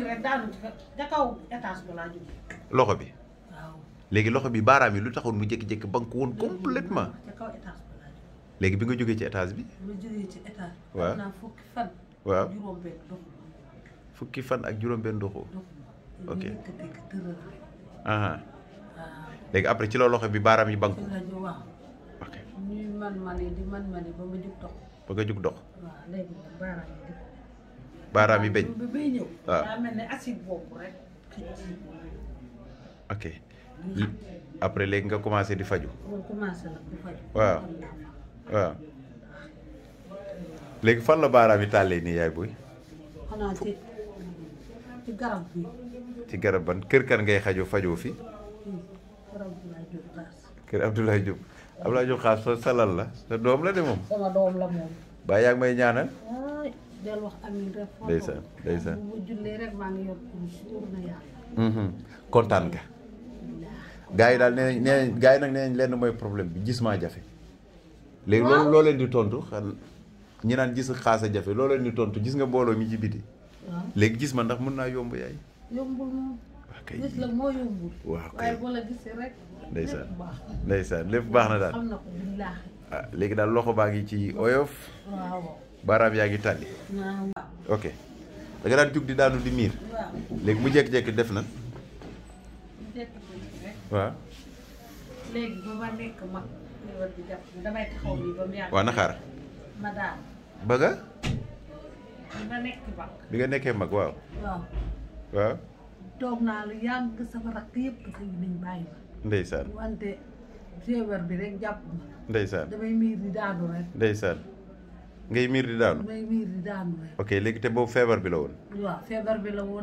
rek daanu ca kaw étage ba laa jógee. loxo bi. waaw. léegi loxo bi baaraam yi lu taxoon mu jékki-jékki banku woon complètement. ca kaw étage ba laa jógee. léegi bi nga jógee ci étage bi. ma jógee ci étage. waaw am naa fukki fan. waaw juróom-benn dox. fukki fan ak juróom-benn doxoo. ok aha léegi après ci la loxo bi baaraam yi banku. waaw. ok ñuy man-mani di man-mani ba ma jug dox. ba nga jug dox. waaw léegi baaraam yi def. baaraam yi beñ. ba bay ñëw. waaw daa mel ne acide boobu rek. ok après léegi nga commencé di faju. ma commencé nag di faju. waaw waaw léegi fan la baaraam yi tàllee nii yaay buy. xanaa ci garab bi. ci garab ban kër kan ngay fajoo fi. garab bi laa jóg xaas. kër Abdoulaye Diop. Abdoulaye Diop xaas sa salal la sa doom la de moom. sama doom la moom. ba yaa ngi may ñaanal. ay del wax amiin rek. ndeysaan ndeysaan. bu ma jullee rek maa ngi yor kurus wóor na yàlla. kontaan nga. gars yi daal nee nañ gars yi nag nee nañ lenn mooy problème bi gis maa jafe. léegi loolu loo leen di tontu ñi naan gis xaasa jafe loo leen di tontu gis nga mbooloo mi ci biti. waaw léegi gis ma ndax mën naa yomb yaay. yombul moom. kay gis la moo yombul. waaw kay waaye boo la gisee rek. ndeysaan lépp baax. ndeysaan lépp baax na daal. xam na ko billaahi. ah léegi daal loxo baa ngi ci oyof. waaw. baaraam yaa ngi tàlli. waaw. ok da nga daan jug di daanu di miir. waaw. léegi mu jékki-jékki def na. waaw. léegi ba ma nekk mag feebar bi jàpp damay taxaw nii ba mu yàgg. waa na xaar. ma daal. ba nga. bi ma nekk mag. bi nga nekkee mag waaw. waaw. waaw. toog naa lu yàgg sama rakk yëpp xëy nañ bàyyi ma. ndeysaan. wante feebar bi rek jàpp ma. ndeysaan. damay miir di daanu rek. ndeysaan. ngay miir di daanu. damay miir di daanu rek. ok léegi te boobu feebar bi la woon. waaw feebar bi la woon.